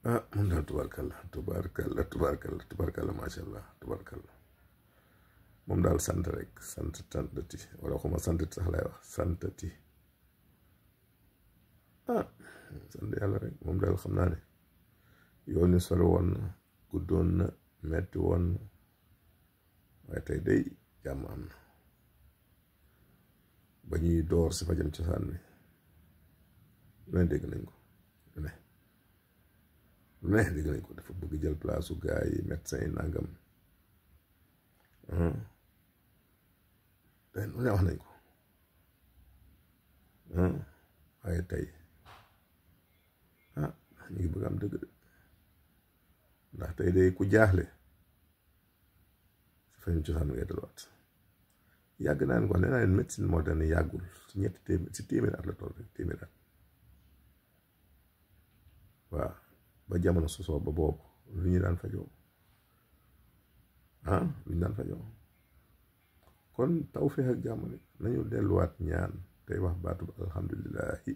ah moom daal tubaarkalla macha allah tubaarkalla moom daal sant rek santati wala xuma santati sax lay wax santati sant yàlla rek moom daal xam naa ne yoon ni sori woon na guddoon na metti woon na waaye tey day jàmm am na ba ñuy door si fajam cosaan bi lu ne dégg nañ ko lu ne dégg nañ ko dafa bëgg jël place su gars yi médecin yi nangam te lu ne wax nañ ko waaye tey ñu ngi bëgg am dëgg de ndax tey day ku jaaxle si fajam cosaan bi ngay delluwaat yàgg naa ne ko nee naa leen médecine moderne yàggul si téeméer at la toll rek téeméer at waaw ba jamono sosoo ba boobu lu ñu daan fajoo lu ñu daan fajoo kon tawfeex ak jàmm rek nañu delluwaat ñaan tey wax baatu alhamdulillahi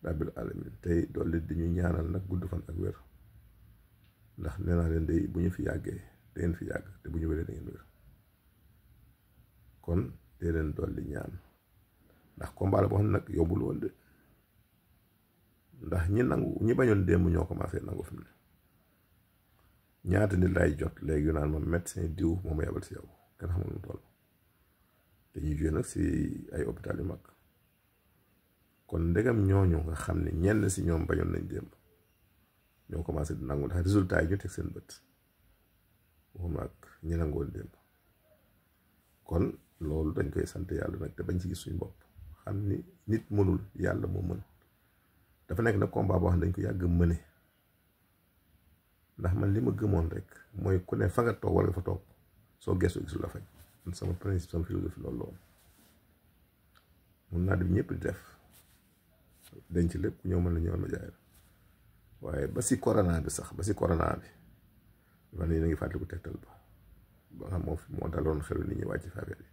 rabbil alamin tey dolli di ñu ñaanal nag gudd fan ak wér ndax nee naa leen day bu ñu fi yàggee da ngeen fi yàgg te bu ñu wéree da ngeen wér kon dee leen dolli ñaan ndax combat la boo xam ne nag yombul woon de ndax ñi bañoon démb ñoo commencé nangu fi mu ne ñaata nit lay jot léegi yu naan ma médecin diw moom yabal si yow kenn xamul mu toll dañuy jóge nag si ay hôpital yu mag kon ndegam ñooñu nga xam ne ñenn si ñoom bañoon nañ démb ñoo commencé di nangu ndax résultat yi ñu teg seen bët waxuma ak ñi nangoon démb kon loolu dañ koy sant yàlla nag te bañ ci gis suñu bopp xam ni nit mënul yàlla moo mën dafa nekk nag combat boo xam ne dañ ko yàgg mëne ndax man li ma gëmoon rek mooy ku ne fa nga toog war nga fa toog soo gëstoo gisul la faj man sama principe sama philosophie loolu loolu mun naa dem ñëpp di def denc lépp ku ñëw mën la ñëwal ma jaay la waaye ba si corona bi sax ba si corona bi man yi na ngi fàttaliku tegtal ba nga xam moo daloon xelu nit ñi wàcc fi affaire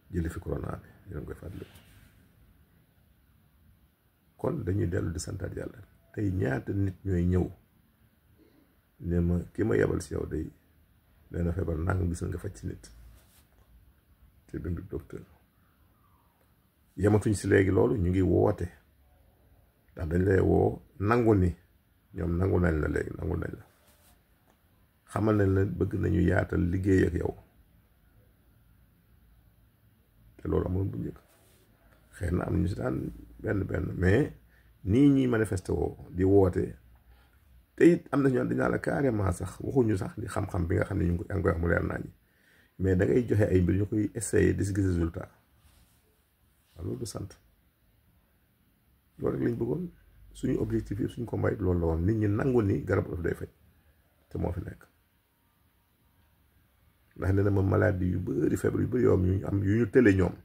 yi jëli fi corona bi yéen koy fàttaliku kon dañuy dellu di santaat yàlla tey ñaata nit ñooy ñëw ne ma ki ma yebal si yow day nee na feebar nangam gis nga faj ci nit te bindu docteur yematuñ si léegi loolu ñu ngi woote ndax dañ lay woo nangu ni ñoom nangu nañ la léegi nangu nañ la xamal nañ la bëgg nañu yaatal liggéey ak yow te loolu amul bu njëkk xëy na am nañu si daan benn mais nii ñuy manifesté woo di woote te it am na ñoo dinaa la carrément sax waxuñu sax di xam-xam bi nga xam ne ñu ngi koy wax mu leer naa ñi mais da ngay joxe ay mbir ñu koy essayer di si gis résultat waaw loolu du sant loolu rek lañ bëggoon suñu objectif yi suñu combat it loolu la woon nit ñi nangu ni garab daf day faj te moo fi nekk ndax nee na ma maladie yu bëri feebar yu bëri yoo am yu ñu tële ñoom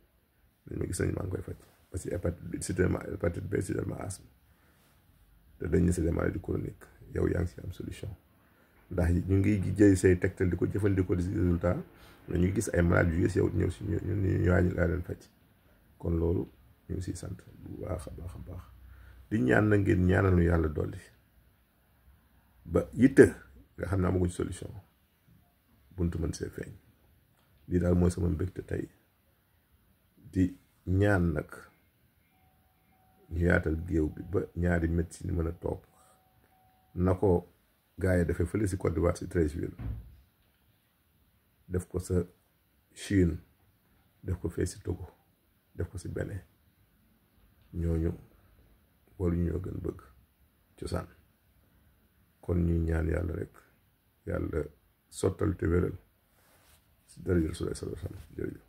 dañ ma gis nañ maa ngi koy faj parce que hépatite B c'est asthme te dañ ne c'est des maladies chroniques yow yaa ngi si am solution ndax ñu ngi jëy say tegtal di ko jëfandikoo di résultat mais ñu gis ay maladies yu gis yow ñëw si ñu laa leen faj kon loolu ñu ngi siy sant bu baax a baax di ñaan na ngeen ñaanal ñu yàlla dolli ba yitte nga xam ne amaguñ solution buntu mën see feeñ lii daal mooy sama mbégte tey di ñaan nag ñu yaatal géew bi ba ñaari médecine mën a toog na ko gars yi dafay fële si Côte d'Ivoire si Treichville def ko sa Chine def ko fee si Togo def ko si Bénin ñooñu waruñu ñoo gën bëgg cosaan kon ñuy ñaan yàlla rek yàlla sottal te wéral si dara Rasulullah sallallahu alayhi wa sallam jërëjëf